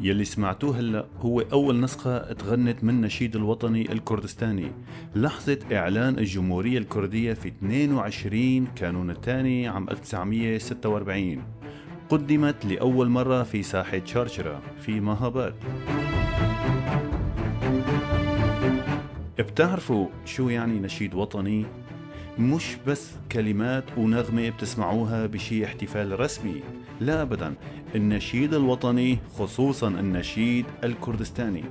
يلي سمعتوه هلا هو أول نسخة تغنت من نشيد الوطني الكردستاني لحظة إعلان الجمهورية الكردية في 22 كانون الثاني عام 1946. قدمت لأول مرة في ساحة شارشرا في مهاباد. بتعرفوا شو يعني نشيد وطني؟ مش بس كلمات ونغمة بتسمعوها بشي احتفال رسمي، لا أبدا. النشيد الوطني خصوصا النشيد الكردستاني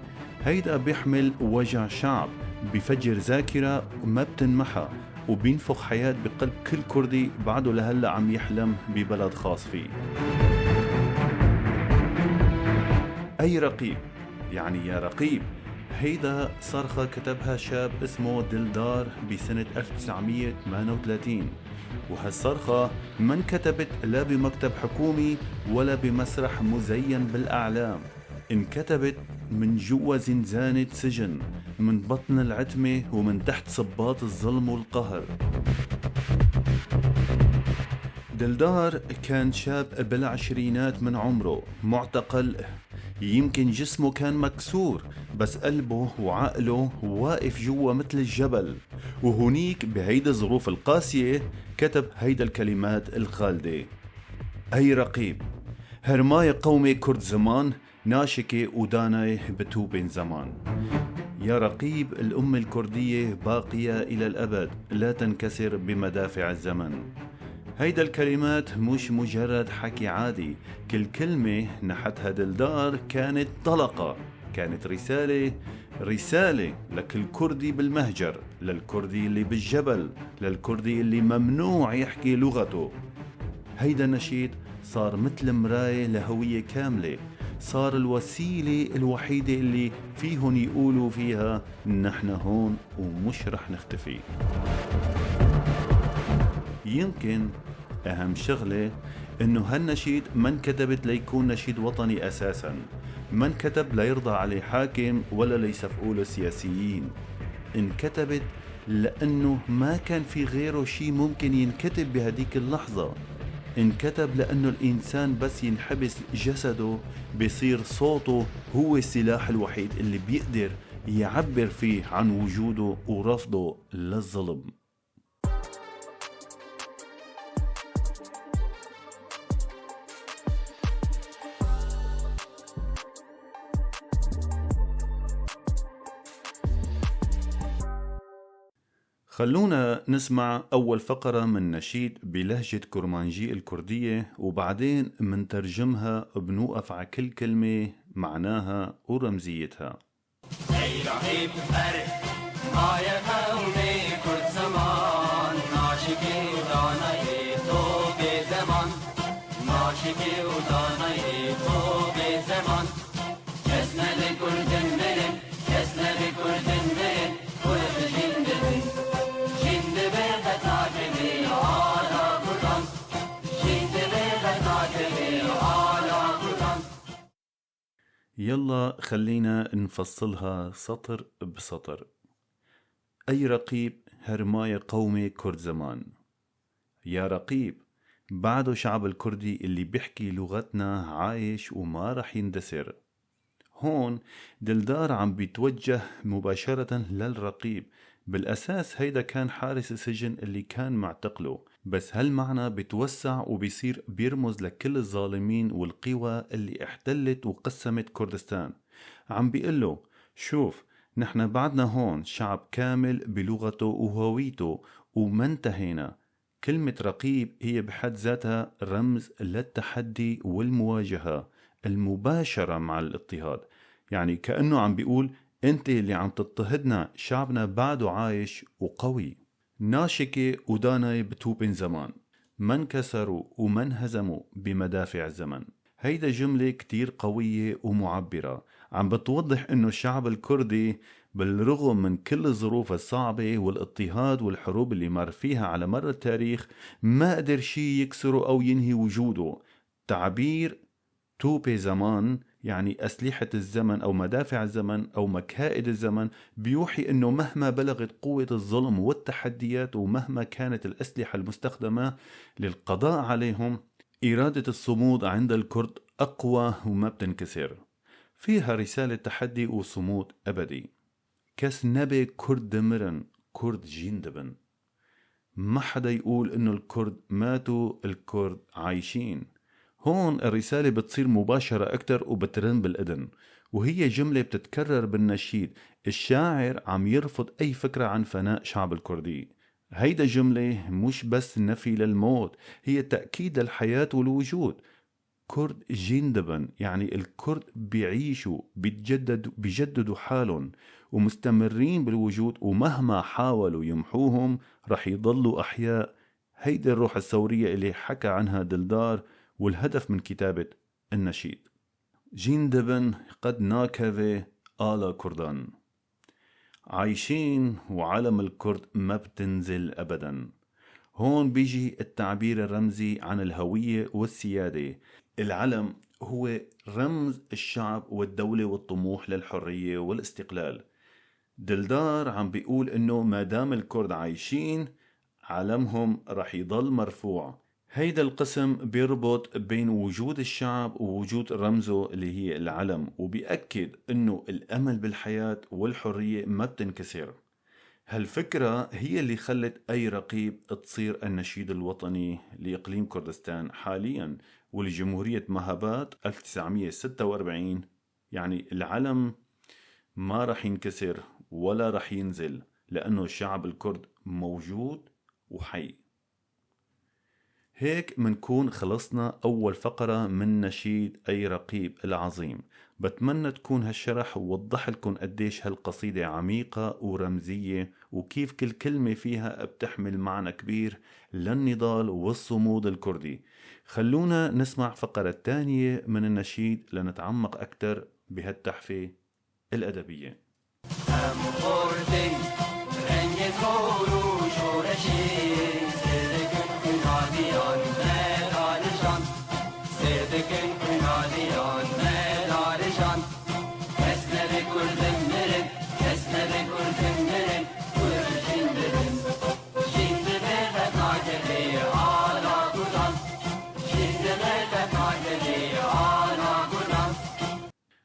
هيدا بيحمل وجع شعب، بفجر ذاكرة ما بتنمحى، وبينفخ حياة بقلب كل كردي بعده لهلا عم يحلم ببلد خاص فيه. أي رقيب، يعني يا رقيب، هيدا صرخة كتبها شاب اسمه دلدار بسنة 1938، وهالصرخة ما انكتبت لا بمكتب حكومي ولا بمسرح مزين بالأعلام، انكتبت من جوا زنزانة سجن، من بطن العتمة ومن تحت صباط الظلم والقهر. دلدار كان شاب بالعشرينات من عمره، معتقل، يمكن جسمه كان مكسور بس قلبه وعقله واقف جوا مثل الجبل. وهنيك بهيدا الظروف القاسية كتب هيدا الكلمات الخالدة: أي رقيب، هرماي قومي كرد زمان، ناشكي وداناي بتوبين زمان. يا رقيب، الأمة الكردية باقية إلى الأبد، لا تنكسر بمدافع الزمن. هيدا الكلمات مش مجرد حكي عادي، كل كلمة نحتها دلدار كانت طلقة، كانت رسالة، رسالة لكل كردي بالمهجر، للكردي اللي بالجبل، للكردي اللي ممنوع يحكي لغته. هيدا النشيد صار مثل مراية لهوية كاملة، صار الوسيلة الوحيدة اللي فيهن يقولوا فيها نحن هون ومش رح نختفي. يمكن أهم شغلة إنه هالنشيد ما انكتبت ليكون نشيد وطني أساساً، ما انكتب ليرضى عليه حاكم ولا ليصفقوا له سياسيين، انكتبت لأنه ما كان في غيره شي ممكن ينكتب بهديك اللحظة. انكتب لأنه الإنسان بس ينحبس جسده بيصير صوته هو السلاح الوحيد اللي بيقدر يعبر فيه عن وجوده ورفضه للظلم. خلونا نسمع أول فقرة من نشيد بلهجة كرمانجي الكردية، وبعدين منترجمها بنوقف على كل كلمة معناها ورمزيتها. أي رقيب هرماي قومي كرد زمان، ناشكي وداناي توبي زمان، ناشكي وداناي توبي زمان، كسنا لكرد مرن، كسنا لكرد مرن، كرد جندبن، جندبن قطعتني على كردان، جندبن قطعتني على كردان. يلا خلينا نفصلها سطر بسطر. أي رقيب هرماي قومي كرد زمان. يا رقيب، بعده شعب الكردي اللي بيحكي لغتنا عايش وما رح يندثر. هون دلدار عم بيتوجه مباشرة للرقيب، بالأساس هيدا كان حارس السجن اللي كان معتقله، بس هالمعنى بتوسع وبيصير بيرمز لكل الظالمين والقوى اللي احتلت وقسمت كردستان. عم بيقله شوف، نحن بعدنا هون شعب كامل بلغته وهويته وما انتهينا. كلمة رقيب هي بحد ذاتها رمز للتحدي والمواجهة المباشرة مع الاضطهاد، يعني كأنه عم بيقول انت اللي عم تضطهدنا، شعبنا بعده عايش وقوي. ناشكي وداناي بتوبن زمان، من كسروا ومن هزموا بمدافع الزمن. هيدا جملة كتير قوية ومعبرة، عم بتوضح انه الشعب الكردي بالرغم من كل الظروف الصعبة والاضطهاد والحروب اللي مر فيها على مر التاريخ ما قدر شي يكسره أو ينهي وجوده. تعبير توبي زمان يعني أسلحة الزمن أو مدافع الزمن أو مكائد الزمن بيوحي أنه مهما بلغت قوة الظلم والتحديات ومهما كانت الأسلحة المستخدمة للقضاء عليهم، إرادة الصمود عند الكرد أقوى وما بتنكسر. فيها رسالة تحدي وصمود أبدي. كس نبي كرد دمرن كرد جين دبن. ما حدا يقول إنه الكرد ماتوا، الكرد عايشين. هون الرسالة بتصير مباشرة أكتر وبترن بالإذن، وهي جملة بتتكرر بالنشيد. الشاعر عم يرفض أي فكرة عن فناء شعب الكردي. هيدا جملة مش بس نفي للموت، هي تأكيد للحياة والوجود. كرد جيندبن يعني الكرد بيعيشوا، بيجددوا حالهم ومستمرين بالوجود، ومهما حاولوا يمحوهم رح يضلوا أحياء. هيدي الروح الثورية اللي حكى عنها دلدار والهدف من كتابة النشيد. جيندبن قد ناكفي آلا كردان، عايشين وعلم الكرد ما بتنزل أبدا. هون بيجي التعبير الرمزي عن الهوية والسيادة. العلم هو رمز الشعب والدولة والطموح للحرية والاستقلال. دلدار عم بيقول إنه ما دام الكرد عايشين علمهم رح يضل مرفوع. هيدا القسم بيربط بين وجود الشعب ووجود رمزه اللي هي العلم، وبيأكد إنه الأمل بالحياة والحرية ما بتنكسر. هالفكرة هي اللي خلت أي رقيب تصير النشيد الوطني لإقليم كردستان حاليا ولجمهورية مهابات 1946. يعني العلم ما رح ينكسر ولا رح ينزل، لأنه الشعب الكرد موجود وحي. هيك منكون خلصنا أول فقرة من نشيد أي رقيب العظيم. بتمنى تكون هالشرح ووضح لكم قديش هالقصيدة عميقة ورمزية، وكيف كل كلمة فيها بتحمل معنى كبير للنضال والصمود الكردي. خلونا نسمع فقرة تانية من النشيد لنتعمق أكثر بهالتحفة الأدبية.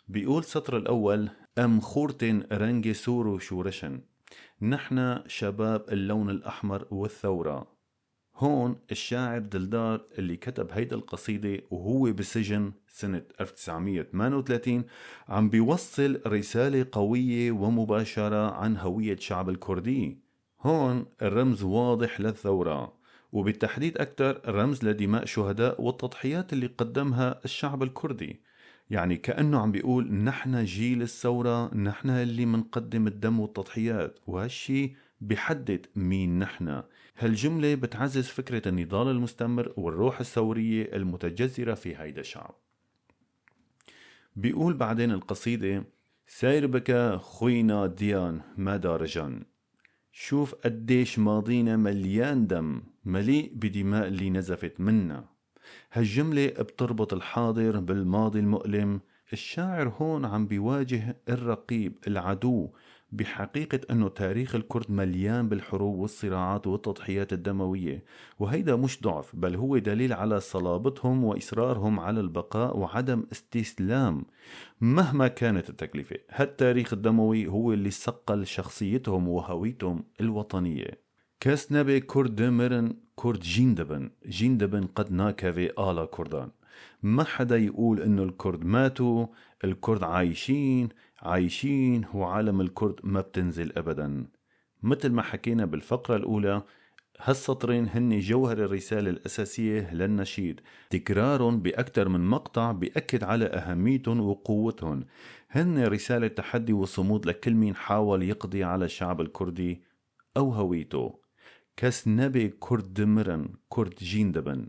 بيقول سطر الأول: أم خورتن رنجي سورو شورشن، نحن شباب اللون الأحمر والثورة. هون الشاعر دلدار اللي كتب هيدا القصيدة وهو بالسجن سنة 1938 عم بيوصل رسالة قوية ومباشرة عن هوية شعب الكردي. هون الرمز واضح للثورة، وبالتحديد أكثر رمز لدماء شهداء والتضحيات اللي قدمها الشعب الكردي. يعني كأنه عم بيقول نحن جيل الثورة، نحن اللي منقدم الدم والتضحيات، وهالشي بحدد مين نحن. هالجملة بتعزز فكرة النضال المستمر والروح الثورية المتجذرة في هيدا الشعب. بيقول بعدين القصيدة: ساير بك خوينا ديان ما دارجان، شوف قديش ماضينا مليان دم، مليء بدماء اللي نزفت منا. هالجملة بتربط الحاضر بالماضي المؤلم. الشاعر هون عم بيواجه الرقيب العدو بحقيقة أنه تاريخ الكرد مليان بالحروب والصراعات والتضحيات الدموية، وهيدا مش ضعف، بل هو دليل على صلابتهم وإصرارهم على البقاء وعدم استسلام مهما كانت التكلفة. هالتاريخ الدموي هو اللي صقل شخصيتهم وهويتهم الوطنية. كاس نبي كرد مرن كرد جيندبن، جيندبن قد ناكفي آلا كردان. ما حدا يقول انه الكرد ماتوا، الكرد عايشين، عايشين وعالم الكرد ما بتنزل ابدا. مثل ما حكينا بالفقرة الاولى، هالسطرين هن جوهر الرسالة الأساسية للنشيد. تكرارهم بأكثر من مقطع بيأكد على أهميتهم وقوتهم. هن رسالة تحدي وصمود لكل مين حاول يقضي على الشعب الكردي أو هويته. كس نبي كرد مرن كرد جيندبن،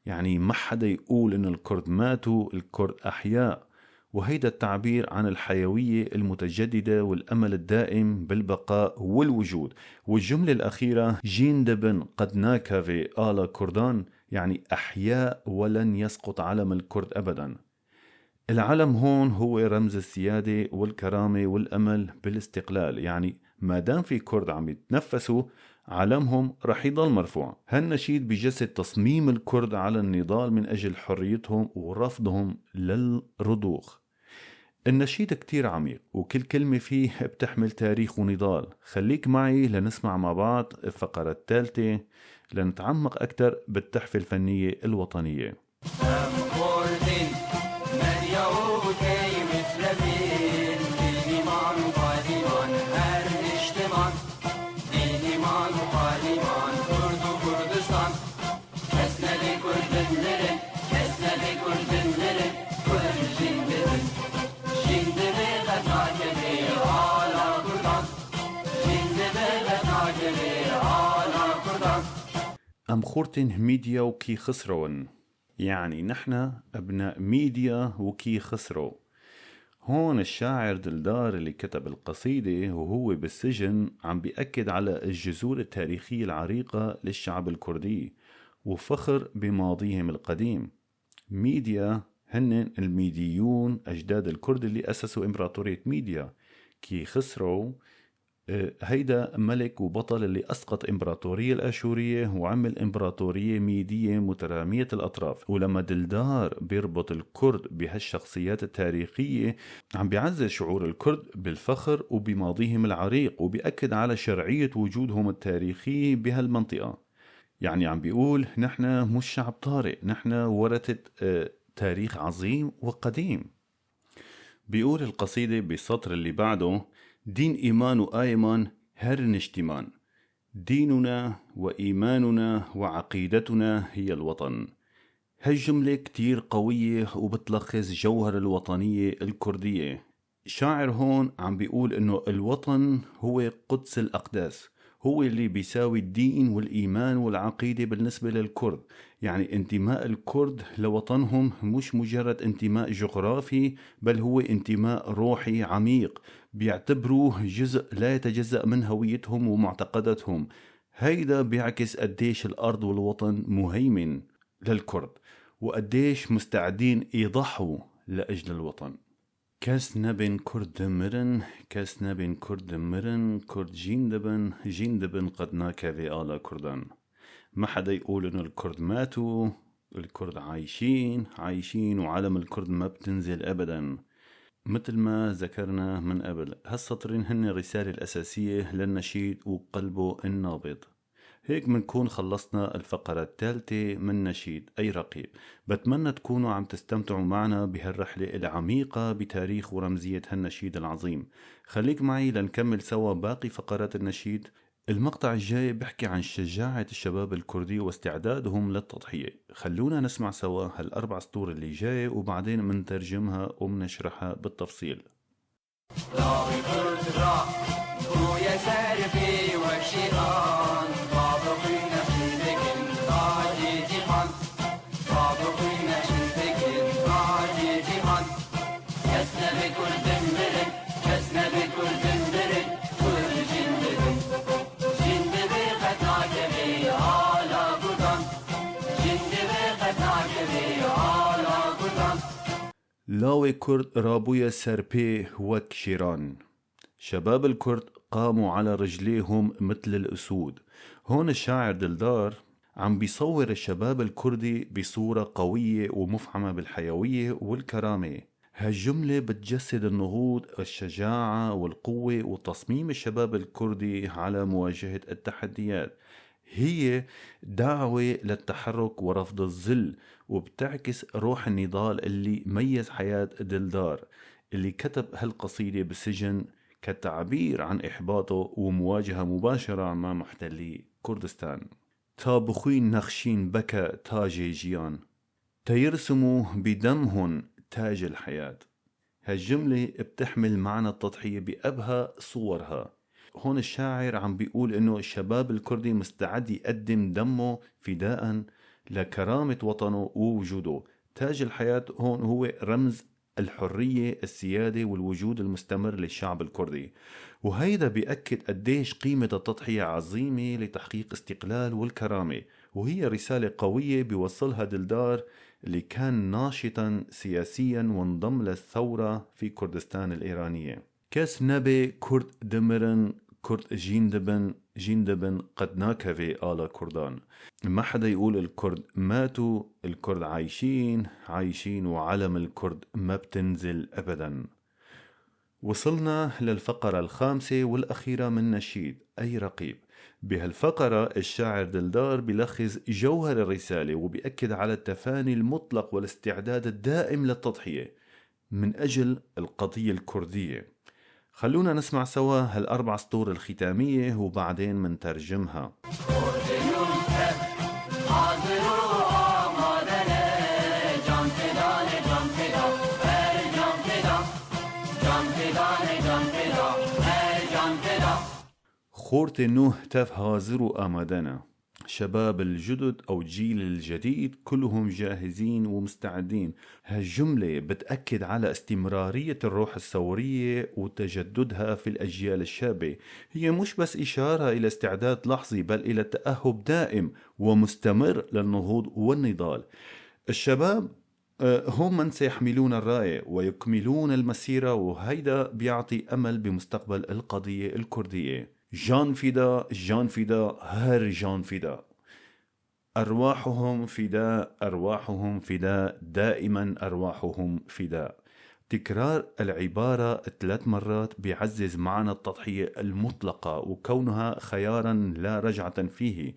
يعني ما حدا يقول إنه الكرد ماتوا، الكرد أحياء. وهيدا التعبير عن الحيوية المتجددة والأمل الدائم بالبقاء والوجود. والجملة الأخيرة جيندبن قد ناكفي آلا كردان، يعني أحياء ولن يسقط علم الكرد أبدا. العلم هون هو رمز السيادة والكرامة والأمل بالاستقلال، يعني ما دام في كرد عم يتنفسوا علمهم رح يضل مرفوع. هالنشيد بجسد تصميم الكرد على النضال من أجل حريتهم ورفضهم للرضوخ. النشيد كتير عميق وكل كلمة فيه بتحمل تاريخ ونضال. خليك معي لنسمع مع بعض الفقرة الثالثة لنتعمق أكثر بالتحفة الفنية الوطنية. أم خورتن ميديا وكي خسرون، يعني نحن أبناء ميديا وكي خسرو. هون الشاعر دلدار اللي كتب القصيدة وهو بالسجن عم بيأكد على الجذور التاريخية العريقة للشعب الكردي وفخر بماضيهم القديم. ميديا هن الميديون، أجداد الكرد اللي أسسوا إمبراطورية ميديا. كي خسرو هيدا ملك وبطل اللي أسقط إمبراطورية الآشورية وعمل إمبراطورية ميدية مترامية الأطراف. ولما دلدار بيربط الكرد بهالشخصيات التاريخية عم بيعزز شعور الكرد بالفخر وبماضيهم العريق، وبيأكد على شرعية وجودهم التاريخي بهالمنطقة. يعني عم بيقول نحن مش شعب طارئ، نحن ورثة تاريخ عظيم وقديم. بيقول القصيدة بالسطر اللي بعده: دين إيمان وآيمان هر نشتمان، ديننا وإيماننا وعقيدتنا هي الوطن. هالجملة كتير قوية وبتلخص جوهر الوطنية الكردية. شاعر هون عم بيقول إنه الوطن هو قدس الأقداس، هو اللي بيساوي الدين والإيمان والعقيدة بالنسبة للكرد. يعني انتماء الكرد لوطنهم مش مجرد انتماء جغرافي، بل هو انتماء روحي عميق بيعتبروه جزء لا يتجزأ من هويتهم ومعتقداتهم. هيدا بيعكس قديش الأرض والوطن مهيمن للكرد وقديش مستعدين يضحوا لأجل الوطن. كاس نبن كرد مرن، كاس نبن كرد مرن، كرد جين دبن، جين دبن قد ناكا آلا كردان. ما حدا يقول إنه الكرد ماتوا، الكرد عايشين، عايشين وعلم الكرد ما بتنزل أبدا. مثل ما ذكرنا من قبل، هالسطرين هن الرسالة الأساسية للنشيد وقلبه النابض. هيك منكون خلصنا الفقرة الثالثة من نشيد أي رقيب. بتمنى تكونوا عم تستمتعوا معنا بهالرحلة العميقة بتاريخ ورمزية هالنشيد العظيم. خليك معي لنكمل سوا باقي فقرات النشيد. المقطع الجاي بحكي عن شجاعة الشباب الكردي واستعدادهم للتضحية. خلونا نسمع سوا هالأربع سطور اللي جاي وبعدين منترجمها ومنشرحها بالتفصيل. لاوي كرد رابويا سربي وك شيران. شباب الكرد قاموا على رجليهم مثل الأسود. هون الشاعر دلدار عم بيصور الشباب الكردي بصورة قوية ومفعمة بالحيوية والكرامة. هالجملة بتجسد النهوض، الشجاعة والقوة وتصميم الشباب الكردي على مواجهة التحديات. هي دعوة للتحرك ورفض الذل، وبتعكس روح النضال اللي ميز حياة دلدار اللي كتب هالقصيدة بالسجن كتعبير عن إحباطه ومواجهة مباشرة مع محتلي كردستان. تابخوين نخشين بكى تاجي جيان، تيرسموا بدمهن تاج الحياة. هالجملة بتحمل معنى التضحية بأبهى صورها. هون الشاعر عم بيقول إنه الشباب الكردي مستعد يقدم دمه فداء لكرامة وطنه ووجوده. تاج الحياة هون هو رمز الحرية، السيادة والوجود المستمر للشعب الكردي، وهيدا بيأكد قديش قيمة التضحية عظيمة لتحقيق استقلال والكرامة. وهي رسالة قوية بيوصلها دلدار اللي كان ناشطا سياسيا وانضم للثورة في كردستان الإيرانية. كاس نبي كرد دمرن كرد جيندبن جيندبن قد ناكفي آلا كردان. ما حدا يقول الكرد ماتوا، الكرد عايشين، عايشين وعلم الكرد ما بتنزل أبدا. وصلنا للفقرة الخامسة والأخيرة من نشيد أي رقيب. بهالفقرة الشاعر دلدار بيلخص جوهر الرسالة وبيأكد على التفاني المطلق والاستعداد الدائم للتضحية من أجل القضية الكردية. خلونا نسمع سوا هالأربع سطور الختامية وبعدين منترجمها. خورت نوه تف هازر آمادنا، شباب الجدد أو جيل الجديد كلهم جاهزين ومستعدين. هالجملة بتأكد على استمرارية الروح الثورية وتجددها في الأجيال الشابة. هي مش بس إشارة إلى استعداد لحظي، بل إلى تأهب دائم ومستمر للنهوض والنضال. الشباب هم من سيحملون الراية ويكملون المسيرة، وهيدا بيعطي أمل بمستقبل القضية الكردية. جان فدا، جان فدا، هر جان فدا، أرواحهم فداء، أرواحهم فداء، دائما أرواحهم فداء. تكرار العبارة 3 مرات بيعزز معنى التضحية المطلقة وكونها خيارا لا رجعة فيه.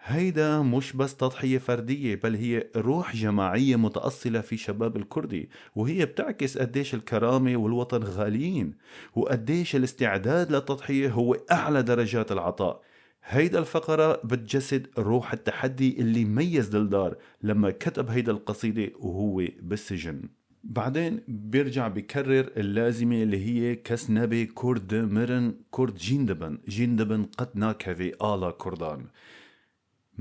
هيدا مش بس تضحية فردية، بل هي روح جماعية متأصلة في شباب الكردي، وهي بتعكس قديش الكرامة والوطن غاليين، وقديش الاستعداد للتضحية هو أعلى درجات العطاء. هيدا الفقرة بتجسد روح التحدي اللي ميز دلدار لما كتب هيدا القصيدة وهو بالسجن. بعدين بيرجع بكرر اللازمة اللي هي كسنبي كرد مرن كرد جندبن جندبن قد ناكفي آلا كردان.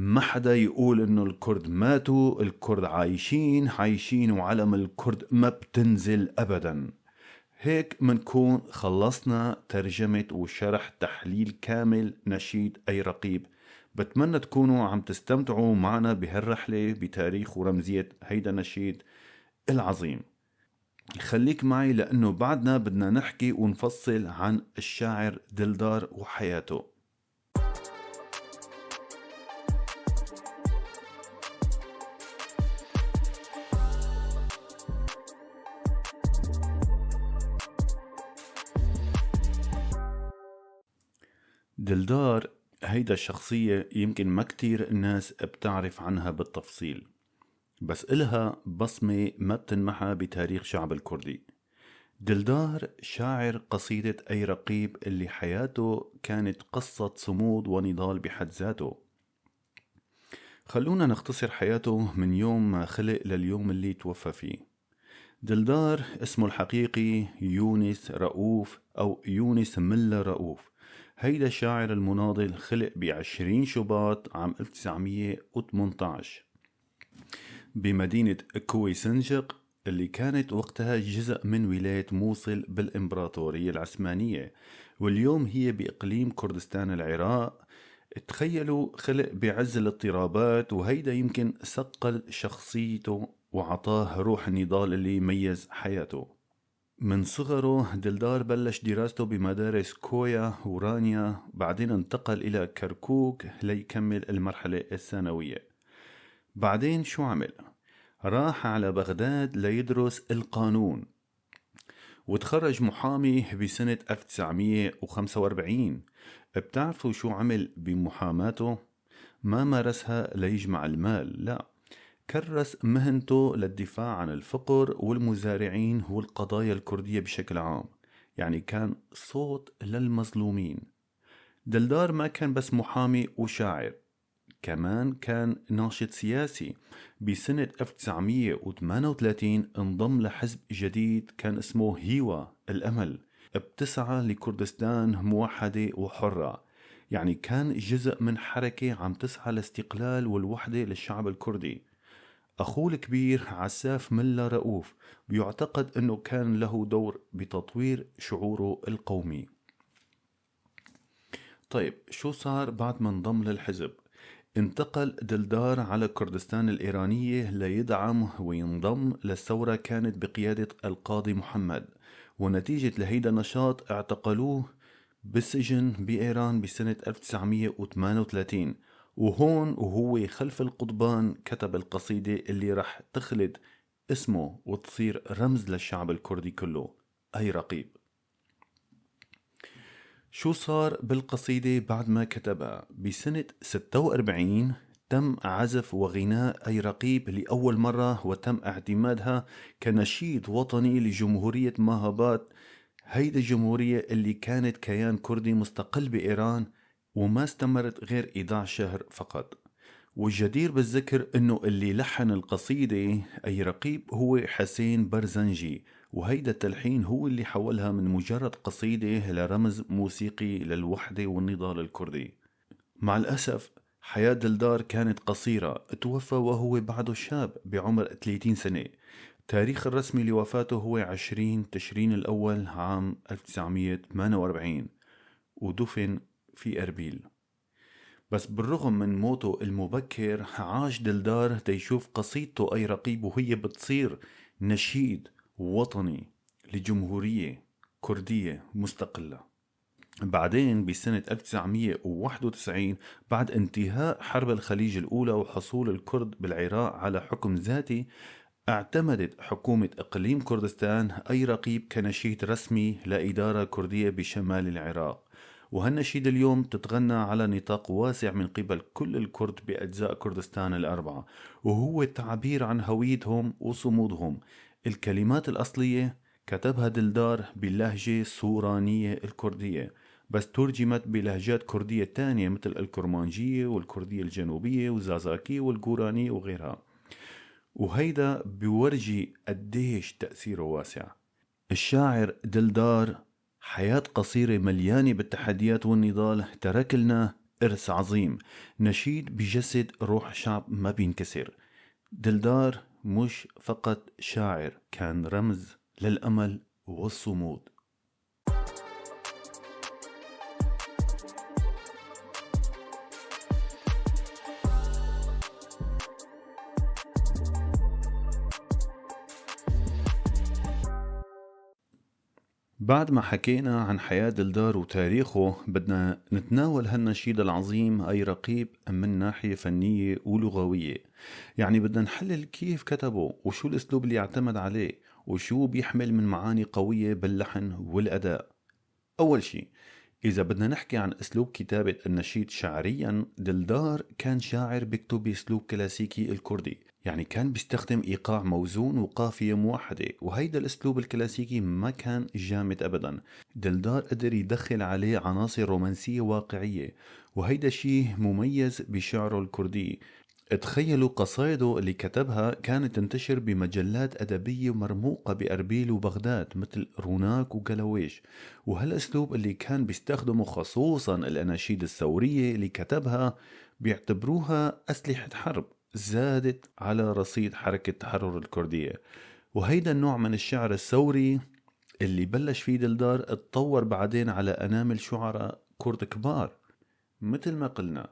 ما حدا يقول انه الكرد ماتوا، الكرد عايشين عايشين، وعلم الكرد ما بتنزل ابدا. هيك منكون خلصنا ترجمة وشرح تحليل كامل نشيد أي رقيب. بتمنى تكونوا عم تستمتعوا معنا بهالرحلة بتاريخ ورمزية هيدا النشيد العظيم. خليك معي لأنه بعدنا بدنا نحكي ونفصل عن الشاعر دلدار وحياته. دلدار هيدا الشخصية يمكن ما كتير الناس بتعرف عنها بالتفصيل، بس إلها بصمة ما بتنمحى بتاريخ شعب الكردي. دلدار شاعر قصيدة أي رقيب اللي حياته كانت قصة صمود ونضال بحد ذاته. خلونا نختصر حياته من يوم ما خلق لليوم اللي توفى فيه. دلدار اسمه الحقيقي يونس رؤوف أو يونس ملا رؤوف. هيدا الشاعر المناضل خلق ب20 شباط عام 1918 بمدينة كويسنجق اللي كانت وقتها جزء من ولاية موصل بالإمبراطورية العثمانية، واليوم هي بإقليم كردستان العراق. تخيلوا خلق بعز الاضطرابات، وهيدا يمكن صقل شخصيته وعطاه روح النضال اللي ميز حياته. من صغره دلدار بلش دراسته بمدارس كويا ورانيا، بعدين انتقل إلى كركوك ليكمل المرحلة الثانوية. بعدين شو عمل؟ راح على بغداد ليدرس القانون، وتخرج محامي بسنة 1945. بتعرفوا شو عمل بمحاماته؟ ما مارسها ليجمع المال، لا، كرس مهنته للدفاع عن الفقر والمزارعين والقضايا الكردية بشكل عام. يعني كان صوت للمظلومين. دلدار ما كان بس محامي وشاعر، كمان كان ناشط سياسي. بسنة 1938 انضم لحزب جديد كان اسمه هيوا الأمل، بتسعى لكردستان موحدة وحرة. يعني كان جزء من حركة عم تسعى لاستقلال والوحدة للشعب الكردي. أخوه الكبير عساف ملا رؤوف بيعتقد أنه كان له دور بتطوير شعوره القومي. طيب شو صار بعد ما انضم للحزب؟ انتقل دلدار على كردستان الإيرانية ليدعم وينضم للثورة كانت بقيادة القاضي محمد، ونتيجة لهيدا النشاط اعتقلوه بالسجن بإيران بسنة 1938. وهون وهو خلف القضبان كتب القصيدة اللي رح تخلد اسمه وتصير رمز للشعب الكردي كله، أي رقيب. شو صار بالقصيدة بعد ما كتبها؟ بسنة 46 تم عزف وغناء أي رقيب لأول مرة، وتم اعتمادها كنشيد وطني لجمهورية ماهاباد، هيدي الجمهورية اللي كانت كيان كردي مستقل بإيران وما استمرت غير 11 شهر فقط. والجدير بالذكر انه اللي لحن القصيدة أي رقيب هو حسين برزنجي، وهيدا التلحين هو اللي حولها من مجرد قصيدة لرمز موسيقي للوحدة والنضال الكردي. مع الأسف حياة دلدار كانت قصيرة، توفى وهو بعده شاب بعمر 30 سنة. التاريخ الرسمي لوفاته هو 20 تشرين الأول عام 1948، ودفن في أربيل. بس بالرغم من موته المبكر عاش دلدار تيشوف قصيدته أي رقيب وهي بتصير نشيد وطني لجمهورية كردية مستقلة. بعدين بسنة 1991 بعد انتهاء حرب الخليج الأولى وحصول الكرد بالعراق على حكم ذاتي، اعتمدت حكومة إقليم كردستان أي رقيب كنشيد رسمي لإدارة كردية بشمال العراق. وهالنشيد اليوم تتغنى على نطاق واسع من قبل كل الكرد بأجزاء كردستان الأربعة، وهو التعبير عن هويتهم وصمودهم. الكلمات الأصلية كتبها دلدار باللهجة السورانية الكردية، بس ترجمت بلهجات كردية تانية مثل الكرمانجية والكردية الجنوبية والزازاكية والجورانية وغيرها. وهيدا بيورجي قديش تأثيره واسع. الشاعر دلدار حياة قصيرة مليانة بالتحديات والنضال ترك لنا إرث عظيم، نشيد بجسد روح شعب ما بينكسر. دلدار مش فقط شاعر، كان رمز للأمل والصمود. بعد ما حكينا عن حياة دلدار وتاريخه، بدنا نتناول هالنشيد العظيم أي رقيب من ناحية فنية ولغوية. يعني بدنا نحلل كيف كتبه وشو الأسلوب اللي اعتمد عليه وشو بيحمل من معاني قوية باللحن والأداء. أول شيء إذا بدنا نحكي عن أسلوب كتابة النشيد شعريا، دلدار كان شاعر بيكتب بأسلوب كلاسيكي الكردي، يعني كان بيستخدم إيقاع موزون وقافية موحدة، وهيدا الأسلوب الكلاسيكي ما كان جامد أبدا. دلدار قدر يدخل عليه عناصر رومانسية واقعية، وهيدا شيء مميز بشعره الكردي. تخيلوا قصائده اللي كتبها كانت تنتشر بمجلات أدبية مرموقة بأربيل وبغداد مثل روناك وقلويش، وهالأسلوب اللي كان بيستخدمه خصوصا الأناشيد الثورية اللي كتبها بيعتبروها أسلحة حرب زادت على رصيد حركة التحرر الكردية. وهيدا النوع من الشعر الثوري اللي بلش فيه دلدار اتطور بعدين على أنامل شعراء كرد كبار. مثل ما قلنا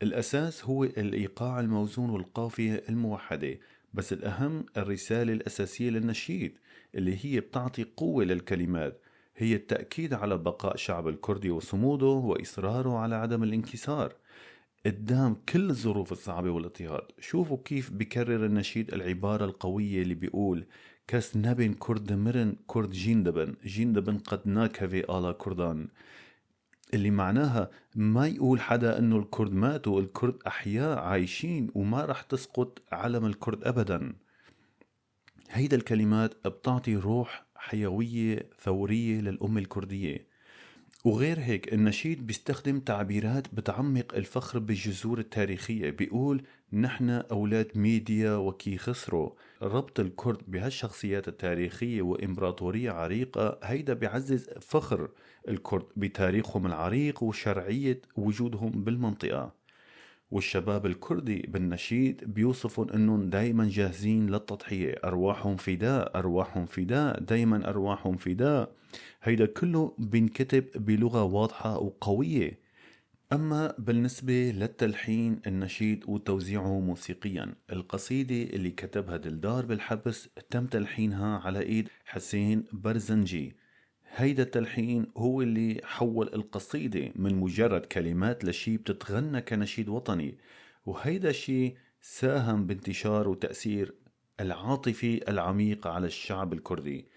الأساس هو الإيقاع الموزون والقافية الموحدة، بس الأهم الرسالة الأساسية للنشيد اللي هي بتعطي قوة للكلمات، هي التأكيد على بقاء شعب الكردي وصموده وإصراره على عدم الانكسار قدام كل الظروف الصعبة والاضطهاد. شوفوا كيف بكرر النشيد العبارة القوية اللي بيقول كس نبن كرد مرن كرد جيندبن جيندبن قد ناكفي آلا كردان، اللي معناها ما يقول حدا انه الكرد ماتوا، الكرد احياء عايشين وما رح تسقط علم الكرد ابدا. هيدا الكلمات بتعطي روح حيوية ثورية للأمة الكردية. وغير هيك النشيد بيستخدم تعبيرات بتعمق الفخر بالجذور التاريخية، بيقول نحن أولاد ميديا وكي خسرو. ربط الكرد بهالشخصيات التاريخية وإمبراطورية عريقة هيدا بيعزز فخر الكرد بتاريخهم العريق وشرعية وجودهم بالمنطقة. والشباب الكردي بالنشيد بيوصفون أنهم دايما جاهزين للتضحية، أرواحهم فداء، أرواحهم فداء، دايما أرواحهم فداء. هيدا كله بينكتب بلغة واضحة وقوية. أما بالنسبة للتلحين النشيد وتوزيعه موسيقيا، القصيدة اللي كتبها دلدار بالحبس تم تلحينها على إيد حسين برزنجي. هيدا التلحين هو اللي حول القصيدة من مجرد كلمات لشي بتتغنى كنشيد وطني، وهيدا الشي ساهم بانتشار وتأثير العاطفي العميق على الشعب الكردي،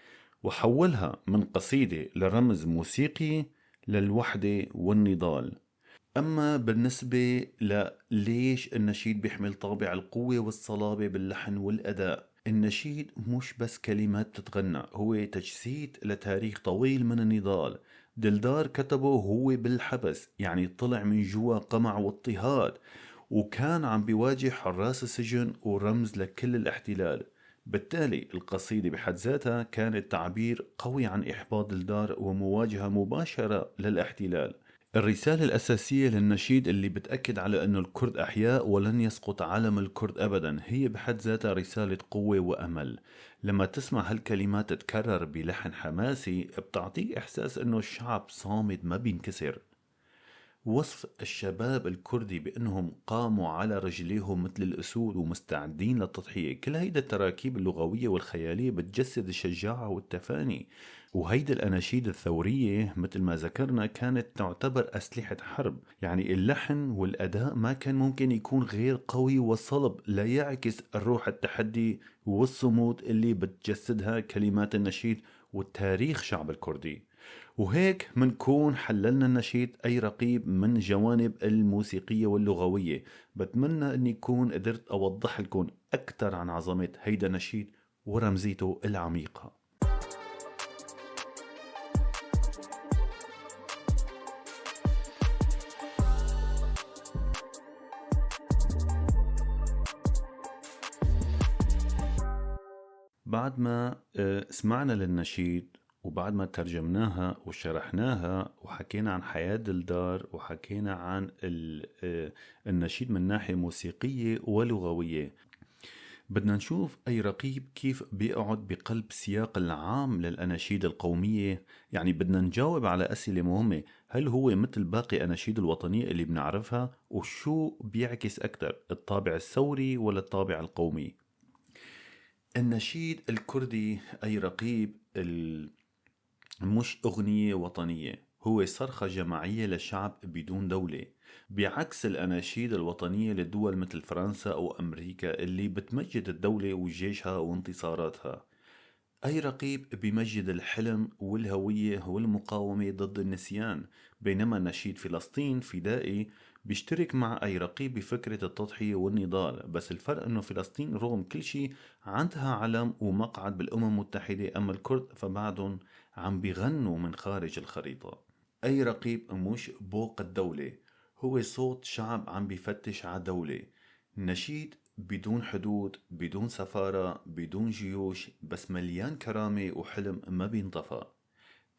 وحولها من قصيدة لرمز موسيقي للوحدة والنضال. أما بالنسبة لليش النشيد بيحمل طابع القوة والصلابة باللحن والأداء، النشيد مش بس كلمات تتغنى، هو تجسيد لتاريخ طويل من النضال. دلدار كتبه هو بالحبس، يعني طلع من جوا قمع واضطهاد، وكان عم بيواجه حراس السجن ورمز لكل الاحتلال. بالتالي القصيدة بحد ذاتها كانت تعبير قوي عن إحباط دلدار ومواجهة مباشرة للاحتلال. الرسالة الأساسية للنشيد اللي بتأكد على أنه الكرد أحياء ولن يسقط علم الكرد أبدا، هي بحد ذاتها رسالة قوة وأمل. لما تسمع هالكلمات تتكرر بلحن حماسي بتعطيك إحساس أنه الشعب صامد ما بينكسر. وصف الشباب الكردي بأنهم قاموا على رجليهم مثل الأسود ومستعدين للتضحية، كل هيدا التراكيب اللغوية والخيالية بتجسد الشجاعة والتفاني. وهيدا الأناشيد الثورية مثل ما ذكرنا كانت تعتبر أسلحة حرب، يعني اللحن والأداء ما كان ممكن يكون غير قوي وصلب لا يعكس الروح التحدي والصمود اللي بتجسدها كلمات النشيد والتاريخ شعب الكردي. وهيك منكون حللنا النشيد أي رقيب من جوانب الموسيقية واللغوية. بتمنى أني كون قدرت أوضح لكم أكثر عن عظمة هيدا النشيد ورمزيته العميقة. بعد ما سمعنا للنشيد وبعد ما ترجمناها وشرحناها وحكينا عن حياة دلدار وحكينا عن النشيد من ناحية موسيقية ولغوية، بدنا نشوف أي رقيب كيف بيقعد بقلب سياق العام للأناشيد القومية. يعني بدنا نجاوب على أسئلة مهمة، هل هو مثل باقي أناشيد الوطنية اللي بنعرفها؟ وشو بيعكس أكثر، الطابع الثوري ولا الطابع القومي؟ النشيد الكردي أي رقيب مش أغنية وطنية، هو صرخة جماعية لشعب بدون دولة، بعكس الأناشيد الوطنية لدول مثل فرنسا أو أمريكا اللي بتمجد الدولة وجيشها وانتصاراتها. أي رقيب بمجد الحلم والهوية والمقاومة ضد النسيان، بينما نشيد فلسطين فدائي بيشترك مع أي رقيب بفكرة التضحية والنضال، بس الفرق أنه فلسطين رغم كل شيء عندها علم ومقعد بالأمم المتحدة، أما الكرد فبعدهم عم بيغنوا من خارج الخريطة. أي رقيب مش بوق الدولة، هو صوت شعب عم بيفتش على دولة. نشيد بدون حدود، بدون سفارة، بدون جيوش، بس مليان كرامة وحلم ما بينطفى.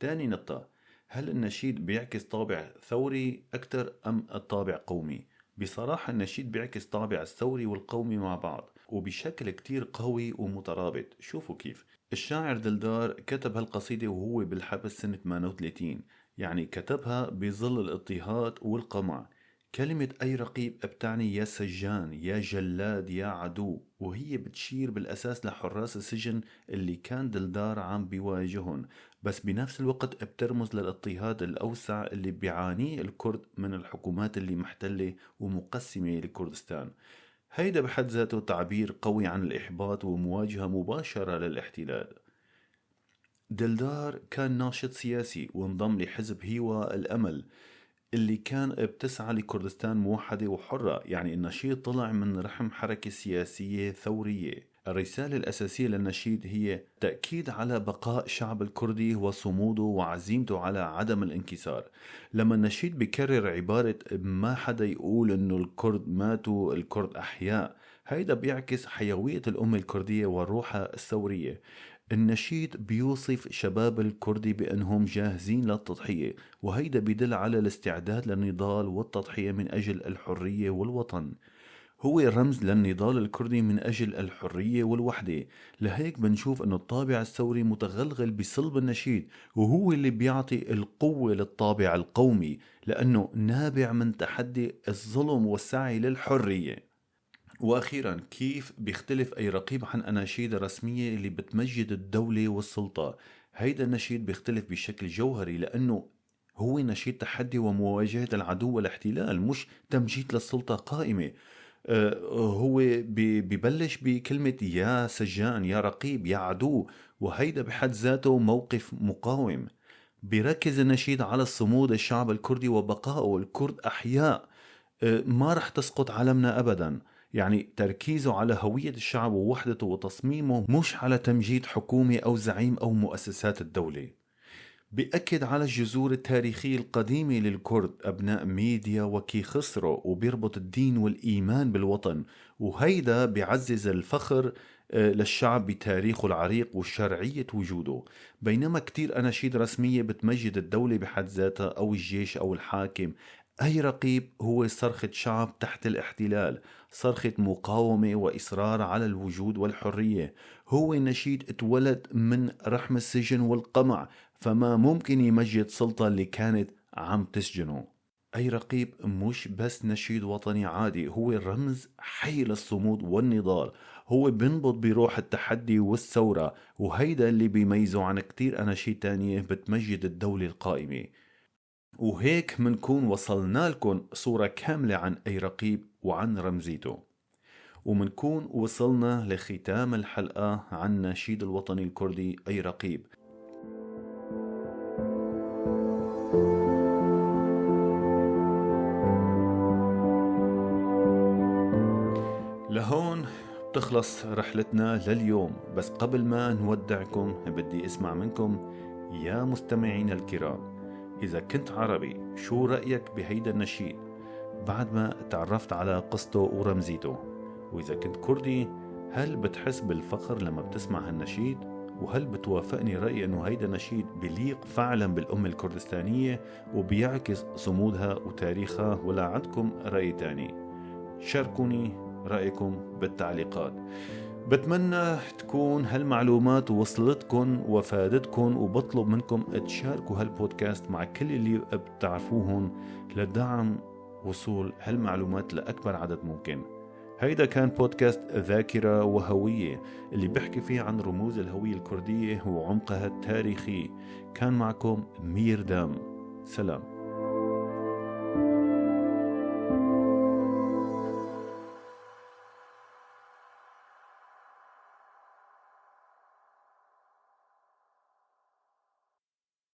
تاني نقطة، هل النشيد بيعكس طابع ثوري أكثر أم الطابع قومي؟ بصراحة النشيد بيعكس طابع الثوري والقومي مع بعض وبشكل كتير قوي ومترابط. شوفوا كيف الشاعر دلدار كتب هالقصيدة وهو بالحبس سنة 38، يعني كتبها بظل الاضطهاد والقمع. كلمة أي رقيب بتعني يا سجان، يا جلاد، يا عدو، وهي بتشير بالأساس لحراس السجن اللي كان دلدار عم بيواجهن، بس بنفس الوقت بترمز للاضطهاد الأوسع اللي بيعانيه الكرد من الحكومات اللي محتلة ومقسمة لكردستان. هيدا بحد ذاته تعبير قوي عن الإحباط ومواجهة مباشرة للاحتلال. دلدار كان ناشط سياسي وانضم لحزب هيوا الأمل اللي كان بتسعى لكردستان موحدة وحرة، يعني النشيد طلع من رحم حركة سياسية ثورية. الرسالة الأساسية للنشيد هي تأكيد على بقاء شعب الكردي وصموده وعزيمته على عدم الانكسار. لما النشيد بيكرر عبارة ما حدا يقول إنه الكرد ماتوا، الكرد أحياء، هيدا بيعكس حيوية الأمة الكردية وروحها الثورية. النشيد بيوصف شباب الكردي بأنهم جاهزين للتضحية، وهيدا بيدل على الاستعداد للنضال والتضحية من أجل الحرية والوطن. هو رمز للنضال الكردي من أجل الحرية والوحدة، لهيك بنشوف أنه الطابع الثوري متغلغل بصلب النشيد، وهو اللي بيعطي القوة للطابع القومي لأنه نابع من تحدي الظلم والسعي للحرية. وأخيرا، كيف بيختلف أي رقيب عن أناشيد الرسمية اللي بتمجد الدولة والسلطة؟ هيدا النشيد بيختلف بشكل جوهري لأنه هو نشيد تحدي ومواجهة العدو والاحتلال، مش تمجيد للسلطة قائمة. هو ببلش بكلمة يا سجان، يا رقيب، يا عدو، وهيدا بحد ذاته موقف مقاوم. بيركز النشيد على صمود الشعب الكردي وبقائه، الكرد أحياء، ما رح تسقط علمنا أبدا. يعني تركيزه على هوية الشعب ووحدته وتصميمه، مش على تمجيد حكومة أو زعيم أو مؤسسات الدولة. بيأكد على الجذور التاريخية القديمة للكرد أبناء ميديا وكيخسرو، وبيربط الدين والإيمان بالوطن، وهيدا بيعزز الفخر للشعب بتاريخه العريق وشرعية وجوده. بينما كتير أناشيد رسمية بتمجد الدولة بحد ذاتها أو الجيش أو الحاكم، أي رقيب هو صرخة شعب تحت الاحتلال، صرخة مقاومة وإصرار على الوجود والحرية. هو نشيد اتولد من رحم السجن والقمع، فما ممكن يمجد سلطة اللي كانت عم تسجنه. أي رقيب مش بس نشيد وطني عادي، هو رمز حي للصمود والنضال، هو بينبض بروح التحدي والثورة، وهيدا اللي بيميزه عن كتير أناشيد تانية بتمجد الدولة القائمة. وهيك منكون وصلنا لكم صورة كاملة عن أي رقيب وعن رمزيته، ومنكون وصلنا لختام الحلقة عن نشيد الوطني الكردي أي رقيب. لهون بتخلص رحلتنا لليوم، بس قبل ما نودعكم بدي اسمع منكم يا مستمعين الكرام، إذا كنت عربي شو رأيك بهيدا النشيد بعد ما تعرفت على قصته ورمزيته؟ وإذا كنت كردي هل بتحس بالفخر لما بتسمع هالنشيد؟ وهل بتوافقني رأي أنه هيدا النشيد بليق فعلا بالأمة الكردستانية وبيعكس صمودها وتاريخها، ولا عندكم رأي تاني؟ شاركوني رأيكم بالتعليقات. بتمنى تكون هالمعلومات وصلتكم وفادتكم، وبطلب منكم تشاركوا هالبودكاست مع كل اللي بتعرفوهم لدعم وصول هالمعلومات لأكبر عدد ممكن. هيدا كان بودكاست ذاكرة وهوية اللي بحكي فيه عن رموز الهوية الكردية وعمقها التاريخي. كان معكم مير دام. سلام.